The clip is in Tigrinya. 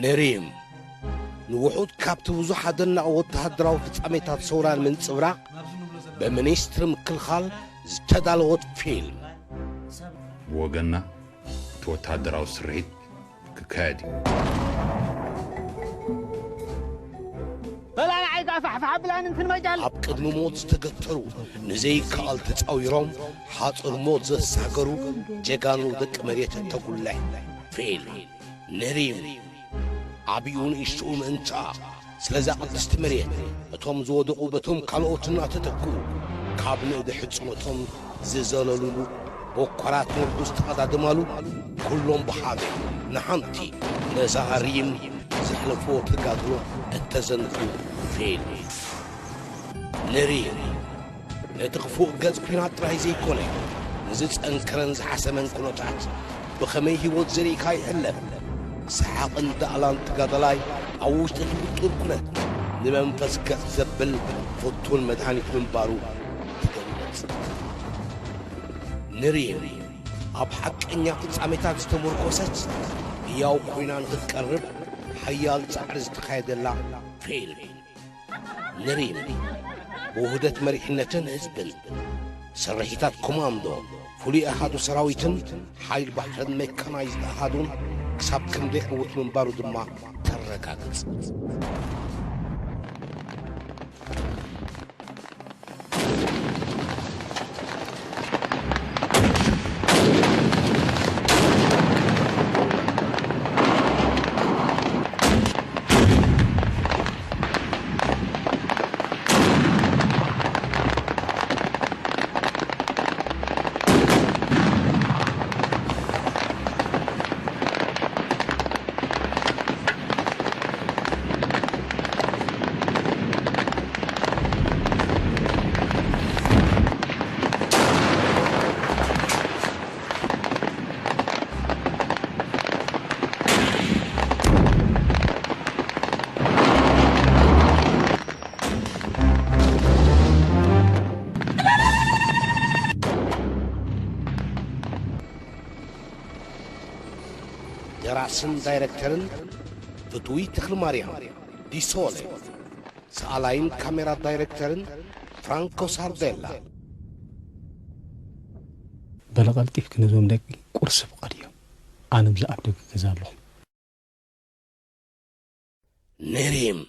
ንሪም ንውሑድ ካብቲ ብዙሕ ኣደናቒ ወተሃደራዊ ፍጻሜታት ሰውራ ንምንጽብራቕ ብሚኒስትሪ ምክልኻል ዝተዳለወት ፊልም። ብወገንና እቲ ወተሃደራዊ ስርሒት ክካየድ እዩ። በላ ንዓይ ከኣ ፋሕፋሕ ኣብላኒ እንትን መጃል። ኣብ ቅድሚ ሞት ዝተገተሩ፣ ንዘይከኣል ተጻዊሮም ሓጹር ሞት ዘሳገሩ ጀጋኑ ደቂ መሬት እተጉልሕ ፊልም። ንሪም ዓብኡ ንእሽትኡ ምእንትኣ ስለዛ ቅድስቲ መሬት እቶም ዝወደቑ በቶም ካልኦት እናተተክኡ ካብ ንእዲ ሕጽኖቶም ዝዘለሉሉ ቦኮራት ሞርዱ ዝተቐዳደማሉ ኩሎም ብሓደ ንሓንቲ ነዛ ሪም ዘሕለፍዎ ተጋድሎ እተዘንቱ ፊልም። ንሪም ነቲ ክፉእ ገጽ ኲናት ጥራይ ዘይኮነ፣ ንዝጸንከረን ዝሓሰመን ኩነታት ብኸመይ ህይወት ዘርእካ ይሕለፍ። ሰሓቕን ዳእላን ተጋዳላይ ኣብ ውሽጢ እቲ ውጡር ኩነት ንመንፈስ ገጽ ዘብል ፍቱን መድሃኒት ምንባሩ ትገልጽ። ንሪም ኣብ ሓቀኛ ፍጻሜታት ዝተመርኮሰት ህያው ኮይና ንኽትቀርብ ሓያል ጻዕሪ ዝተኻየደላ ፊልም። ንሪም ብውህደት መሪሕነትን ህዝብን፣ ስርሒታት ኮማንዶ፣ ፍሉይ ኣሃዱ ሰራዊትን ሓይል ባሕርን ሜካናይዝድ ኣሃዱን ክሳብ ክንደይ ዕዉት ምንባሩ ድማ ተረጋግጽ። ደራስን ዳይረክተርን ፍትዊ ተኽልማርያም ዲሶለ፣ ሰኣላይን ካሜራ ዳይረክተርን ፍራንኮ ሳርዴላ። በለ ቀልጢፍኪ ነዞም ደቂ ቁርሲ ፍቐድዮም፣ ኣነ ኣብዚ ኣብ ደገ ገዛ ኣለኹ። ንሪም